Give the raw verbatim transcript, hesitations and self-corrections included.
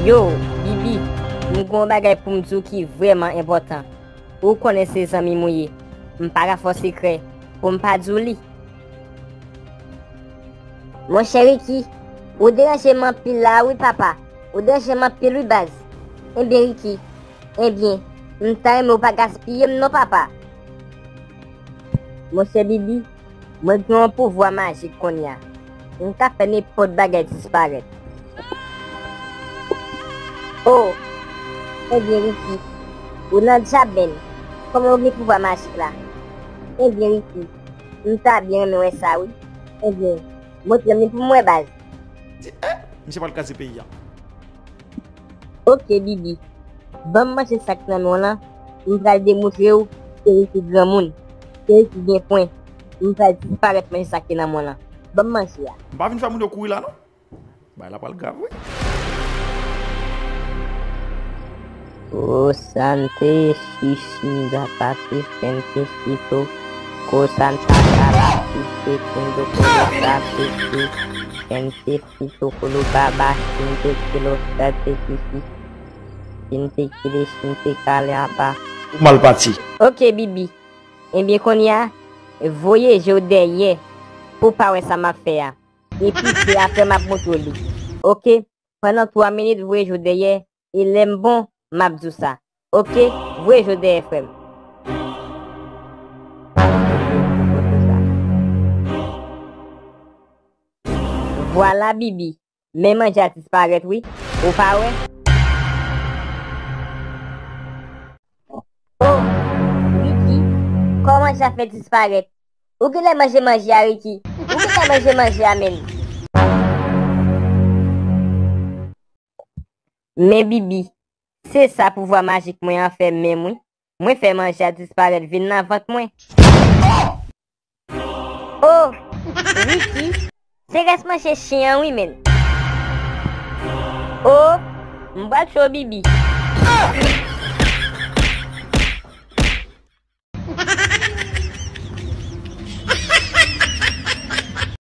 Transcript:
Yo, Bibi, m gen yon bagay pou m di w ki vrèman enpòtan. Ou konnen se zanmi m ou ye. M pa ka fè w sekrè pou m pa di w li. Monchè Ricky, ou deranje m anpil la wi papa. Ou deranje m anpil wi baz. Ebyen Ricky, ebyen, m ta renmen w pa gaspiye m non papa. Monchè Bibi, mwen gen yon pouvwa majik kounye a. M ka fè nenpòt bagay disparèt. Oh! Ebyen Ricky, ou nan djab menm. Kòman ou gen pouvwa majik la? Ebyen Ricky, m ta byen renmen wè sa wi. Ebyen, montre m li pou m wè baz. Di, eh, misye pral kraze peyi a. Ok Bibi, ban m manje sa k nan men w lan, m pral demontre w ke Ricky granmoun, ke Ricky gen pwen. M pral disparèt manje sa ki nan men w lan. Ban m manje a. M pa vin fè moun yo kouri la non. Bagay la pral grav wi. Kosante shishinga pati sente sito. Kosanta kala site kundo kolo sante sente sito kolo baba sente kilo sante sisi. Sente kile sente kale apa. Ou mal pati. Ok Bibi. Ebyen kounye a, voye je w dèyè pou w pa wè sa m ap fè a. Epi se apre m ap montre w li. Ok? Pandan twa minit, voye je w dèyè, e lè m bon, m ap di w sa. Ok? Voye je w dèyè, frè m. Vwala, Bibi. Men manje a disparèt, wi. Ou pa wè? Oh, Ricky, kòman manje a fè disparèt? Ou genlè manje manje a, Ricky. Ou genlè manje manje a, menn. Men Bibi, se sa pouvwa majik mwen an fè menm, wi. Mwen fè manje a disparèt vin nan vant mwen. Oh, Ricky, se rès manje chen an wi, menn. Oh, m pral cho Bibi.